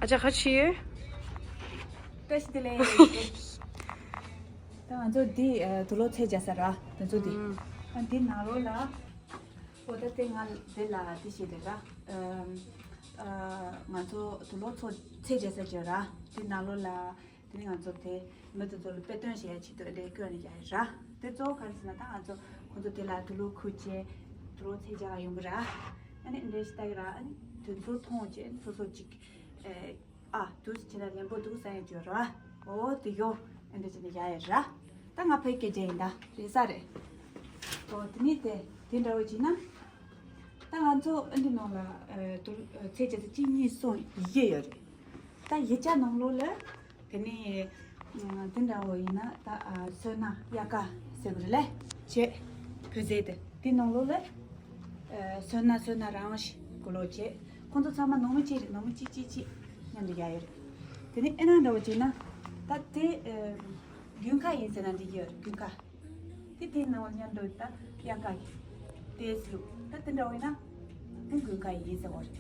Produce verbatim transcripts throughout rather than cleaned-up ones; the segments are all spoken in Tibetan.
ཨ་ཅག་ཁ་ཆེ་ཡོད། བཀྲ་ཤིས་བདེ་ལེགས། ད་ང་ཚོ་འདི་ཨ་དུག་ལོག་ཚད་རྒྱག་ས་ར། དེ་ཚོ་འདི། ཨ་འདི་ནང་ལོགས་ལ། ཨོ་ད་དེ་ང་འདི་ལ་འདི་བྱེད་དེ་ར། ཨ་ང་ཚོ་དུག་ལོག་ཚོ་ཚད་རྒྱག་ས་བྱོས་ར། འདི་ནང་ལོགས་ལ། དེ་ནས་ང་ཚོ་དེ་མི་དེ་ཚོ་ལ་དཔེ་སྟོན་བྱེད་ཡ་ཆེད་དུ་འདྲའི་བསྐྱོན་ནས་ཡ་ཡི་ར། དེ་གཙོ་བོ་ག་རེ་ཟེར་ན་ད་ང་ཚོ་ཁོང་ཚོ་དེ་ལ་དུག་ལོག་ཁུར་བྱས་དུག་ལོག་ཚད་རྒྱག་ག་ཡོང་གི་ར། ཨ་ནི་འདྲའི་ཞིག་ལྟ་གི་ར། ཨ་ནི་དེ་ཚོ་མཐོང་བྱས་སོ་སོ་ཅིག་ཨ་དུག་ཅི་ན་ལེན་པོ་འདུག་ས་ཡ་བྱོས་ར། ཨོ་དེ་ཡོ་ཨ་འདྲ་བྱས་ནས་ཡ་ཡི་ར། ད་ང་ཕའི་སྐད་ཆ་ཡིན་ད་རེད་ས་རེད། ཨོ་དེ་ནི་དེ་དེ་འདྲ་བོ་བྱས་ན། ད་ང་ཚོ་ཨ་འདི་ནང་ལ་ཨ་དུག་ཨ་ཚད་རྒྱག་ས་གཅིག་གཉིས་གསུམ་བཞི་ཡོད་རེད། ད་བཞི་ཆ་ནང་ལོགས་ལ། དེ་ནས་ཨ་དེ་འདྲ་བོ་ཡིན་ན་ད་ཨ་སོ་ན་དབྱར་ཁ་ཟེར་དགོས་རེད་ལས་བྱས། བོད་ཟས་དེ་དེ་ནང་ལོགས་ལ་ཨ་སོ་ན་སོ་ན་རང་ཞིག་གོ་ལོག་བྱས། ཁོང་ཚོ་ཚང་མ་ནང་མི་གཅིག་རེད། ནང་མི་གཅིག་གཅིག་གཅིག་མཉམ་དུ་ཡ་ཡོད་རེད། དེ་ནས་ཨེ་ན་འདྲ་བོ་བྱས་ན་ད་དེ་ཨ་དགུན་ཁ་ཡིན་ཟེར་ན་འགྲིག་གི་ཡོད་རེད། དགུན་ཁ། དེ་དེ་ནང་མཉམ་དུ་ད་དབྱར་ཁ་གི་དེ་སུ་ད་དེ་འདྲ་བོ་ཡིན་ན་དེ་དགུན་ཁ་ཡིན་ཟེར་བ་རེད།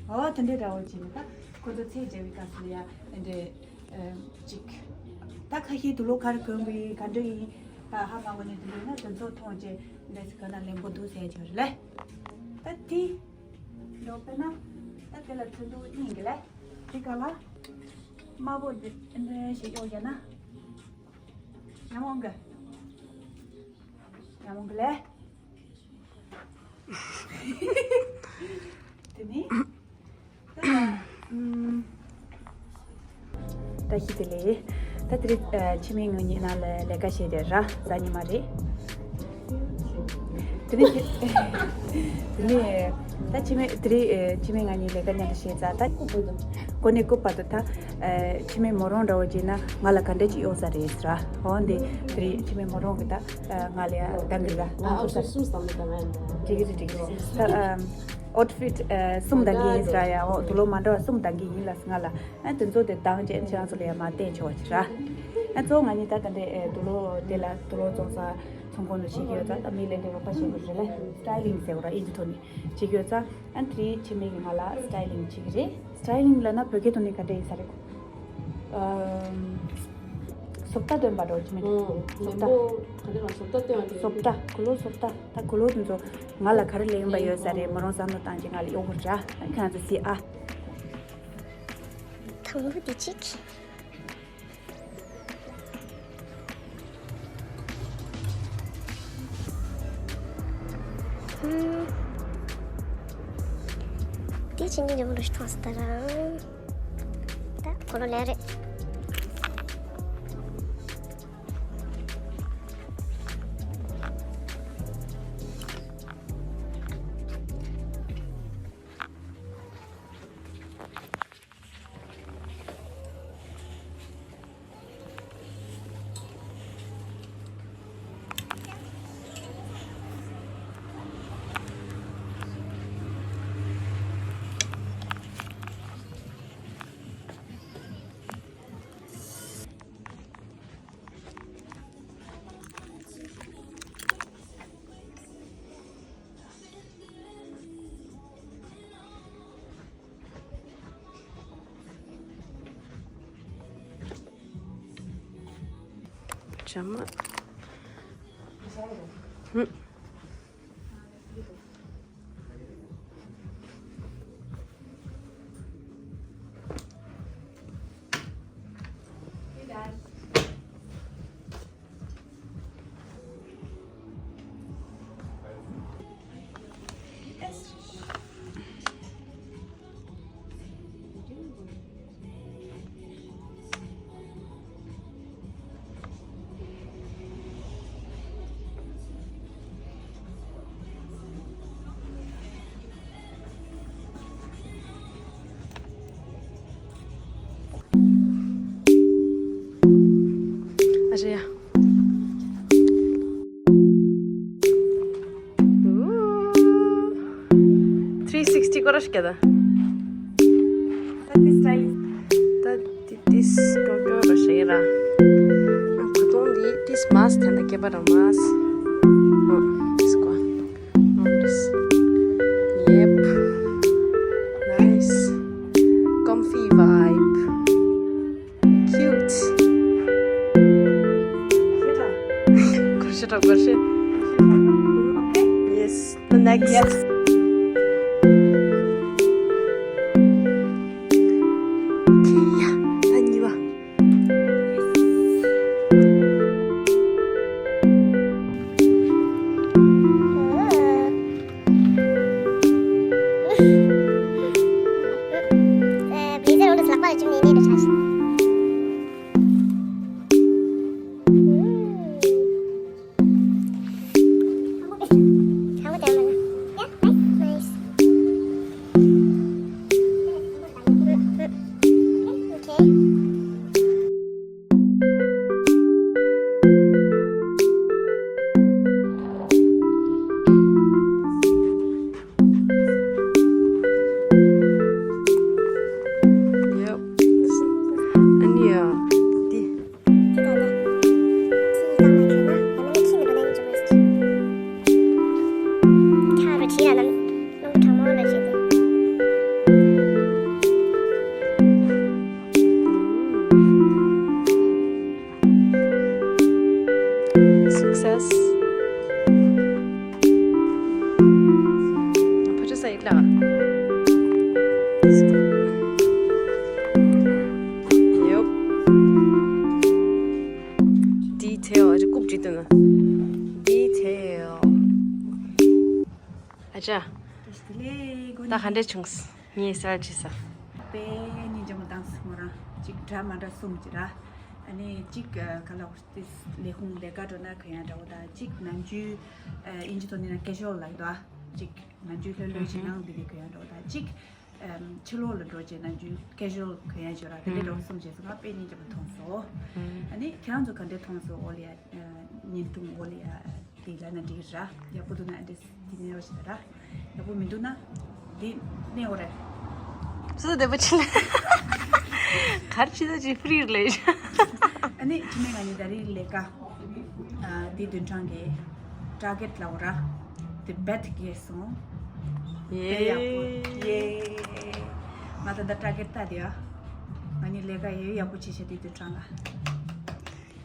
ཨོ་དེ་འདྲའི་འདྲ་བོ་བྱས་ནས་ད་ཁོ་ཚོ་ཚད་འཇལ་བའི་སྐབས་སུ་ཡ་དེ་འདྲའི་ཨ་ཅིག་ད་ཁ་ཤས་དུག་ལོག་ག་རེ་གོན་དགོས་ཡིན་ག་འདྲ་ཡིན་ད་ཧ་མ་གོ་ནས་དེ་འདྲ་ཡིན་ན་དེ་ཚོ་མཐོང་བྱས་འདྲ་ཟེར་གོན་ན་ལེན་པོ་འདུག་ཟེར་བྱས་རེད་ལས། ད་དེ་འདྲ་དཔེར་ན་ད་དེ་ལ་ཚོན་མདོག་གཉིས་ཀྱི་ལས་དེ་ག་ལ་དམར་པོ་འདི་འདྲ་ཞིག་གཡོག་བྱས་ན། ཉམས་འོང་གི་ཉམས་འོང་གི་ལས། དེ་ནི། ད་ལྟ་ཨུམ། བཀྲ་ཤིས་བདེ་ལེགས། ད་དེ་རིང་ཨ་འཆི་མེད་ང་གཉིས་ནང་ལ་ལས་ཀ་བྱས་ཏེ་ར་གཟའ་ཉི་མ་རེད། དེ་ནི་དེ་ནི་ད་འཆི་མེད་དེ་རིང་ཨ་འཆི་མེད་ང་གཉིས་ལས་ཀ་མཉམ་དུ་བྱས་ཙང་ད་གོ་ནས་སྐུ་བར་དུ་ད་ཨ་འཆི་མེད་མོ་རང་འདྲ་བོ་བྱས་ན་ང་ལ་ག་འདྲ་ཅིག་གཡོག་ས་རེད་ཟེར་ར། འོ་འདི་དེ་རིང་འཆི་མེད་མོ་རང་གི་ད་ང་ལ་ཡ་འདང་གི་ར། ཨ་ཨ་ཁུ་སུམ་སྟངས་མི་དང་ཨ་འདྲ། འགྲིག་གི་རེད་འགྲིག་གི་རེད། ད་ཨ་ཨོ་ཊི་ཕིཊ་ཨ་གསུམ་འདང་གི་ཡིན་ཟེར་ར་ཡ། འོ་དུག་ལོག་མ་འདྲ་བ་གསུམ་འདང་གི་ཡིན་ལ་ང་ལ། ཨ་དེ་ཚོ་དེ་འདང་བྱས་ཁྱེད་རང་ཚོ་ལ་ཡ་མ་བསྟན་ཆོག་པ་ཅིག་ར། ཨ་གཙོ་བོ་ང་གཉིས་ད་ད་འདྲའི་ཨ་དུག་ལོག་དེ་ལ་དུག་ལོག་བཙོང་ས་ཚོང་ཁང་ལ་བྱེད་ཀྱི་ཡོད་ཙང་ད་མི་ལ་འདྲ་རོགས་པ་བྱེད་དགོས་རེད་ལ། སི་ཊའི་ལིང་ཟེར་བ་ར་ཨིན་ཇི་ཐོག་ནས་བྱེད་ཀྱི་ཡོད་ཙང་། ཨ་དེ་རིང་འཆི་མེད་ཀྱིས་ང་ལ་སི་ཊའི་ལིང་བྱེད་ཀྱི་རེད། སི་ཊའི་ལིང་ལབ་ན་བོད་སྐད་ཐོག་ནས་ག་འདྲ་ཡིན་ས་རེད། ཨམ། བཟོ་ལྟ་སྟོན་པ་འདྲ་བོ་འཆི་མེད་ཀྱི། ཨོ། བཟོ་ལྟ། ལེན་པོ་ག་འདྲ་ལ་བཟོ་ལྟ་སྟོན་པ་འདྲ། བཟོ་ལྟ། གོས་ལོག་བཟོ་ལྟ། ད་གོས་ལོག་དེ་ཚོ་ང་ལ་ག་རེ་ལེན་པ་ཡོད་ས་རེད། མོ་རང་བསམ་བློ་བཏང་རྗེས་ང་ལ་གཡོག་དགོས་ར། ཨ་ཁྱེད་རང་ཚོ་གཟིགས་ཨ། དང་པོ་འདི་གཅིག་ཧུམ། དེ་ཕྱིན་ནས་འཇམ་པོ་ཞིག་མཐོང་སོང་ད་ར། ད་གོས་ལོག་ལེན་རེད། བྱ་མ། ཧུམ། ཨ་རེ་ཡ། ཐི་རི་སིག་སི་ཊི་ཀོ་ར་ཤི་ཀ་ད། ད་ཏི་སི་ཊའི་ལི་སི། ད་ཏི་ཏིས་ཀོ་ཀོ་ར་ཤི་ར། ཨ་ཁ་ཏོང་འདི་ཏིས་མཱས་ཐན་ད་ཀེ་པ་ར་མཱས། ཨ་ཏིས་ཀོ། ཨ་ཏིས། Yep. Nice. Comfy. Vibe. Cute. Yes. The next. Yes. Okay, yeah. Success. ཕ་ཆོས་ས་ཡིག་ལ། ཡོབ། Detail ཨ་ཅེ་རྐུབ་བྲིས་དོན་ན། Detail ཨ་ཅག་ད་ག་འདྲས་བྱུང་ངས་གསར་བྱས་ས། དཔེ་ཉིན་རྒྱ་མོ་དང་སྲིང་མོ་རང་གཅིག་འདྲ་མ་འདྲ་གསུམ་གྱི་ར། ཨ་ནི་གཅིག་ག་ལ་ཏིས་ལས་ཁུངས་ལས་ཀ་འགྲོ་ན་གོན་ཡ་འདྲ་བོ་དང་གཅིག་ནམ་རྒྱུན་ཨིན་ཇི་ཐོག་ནས་ན་ཀེ་ཞུ་ཨལ་ལ་ཡོད་དོ། གཅིག་ནམ་རྒྱུན་ལྷོད་ལྷོད་ཅིག་ནང་འདི་འདྲ་གོན་ཡ་འདྲ་བོ་དང་གཅིག་ཕྱི་ལོགས་ལ་འགྲོ་རྗེས་ནམ་རྒྱུན་ཀེ་ཞུ་ཨལ་གོན་ཡ་ཅིག་ཡོད་ར། དེ་འདྲ་འདྲ་བོ་གསུམ་བྱས་སོང་ང་དཔེ་ཉིན་རྒྱ་མོ་མཐོང་སོང་། ཨ་ནི་ཁྱེད་རང་ཚོ་ག་འདྲས་མཐོང་སོང་ཨོ་ལེ་ཡ། བརྙན་ཐུང་ཨོ་ལེ་ཡ། དེ་ལ་ན་འགྲིག་ར། ཡག་པོ་འདུག་ན་འདི་དེ་ནས་རོ་ཞིག་ད་ར། ཡག་པོ་མི་འདུག་ན་འདི་ནས་ཨོ་རེད། སུ་དེ་པ་ཆི་ལ། གར་ཆི་ད་ཅི་ཕི་རི་ལེ། ཨ་ནི་ཅི་ནས་ང་ནི་ད་རིང་ལས་ཀ་ཨ་དེ་བདུན་ཕྲག་གི་ཊར་གེཊ་ལ་ཨོ་ར། དེ་བེད་གེ་སོང་། དཔེ་ཡག་པོ། ཡེ། ང་ད་ད་ཊར་གེཊ་ད་དེ་ཨ། ང་ནི་ལས་ཀ་ཡེ་ཡག་པོ་བྱེད་བྱེད་དེ་བདུན་ཕྲག་ལ།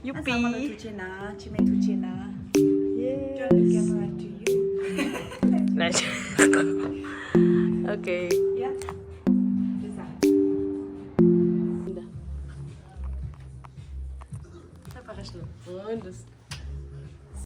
ཡུ་པི། ཚང་མ་ལ་ཐུགས་རྗེ་གནང་། འཆི་མེད་ཐུགས་རྗེ་གནང་། Turn the camera to you. Okay.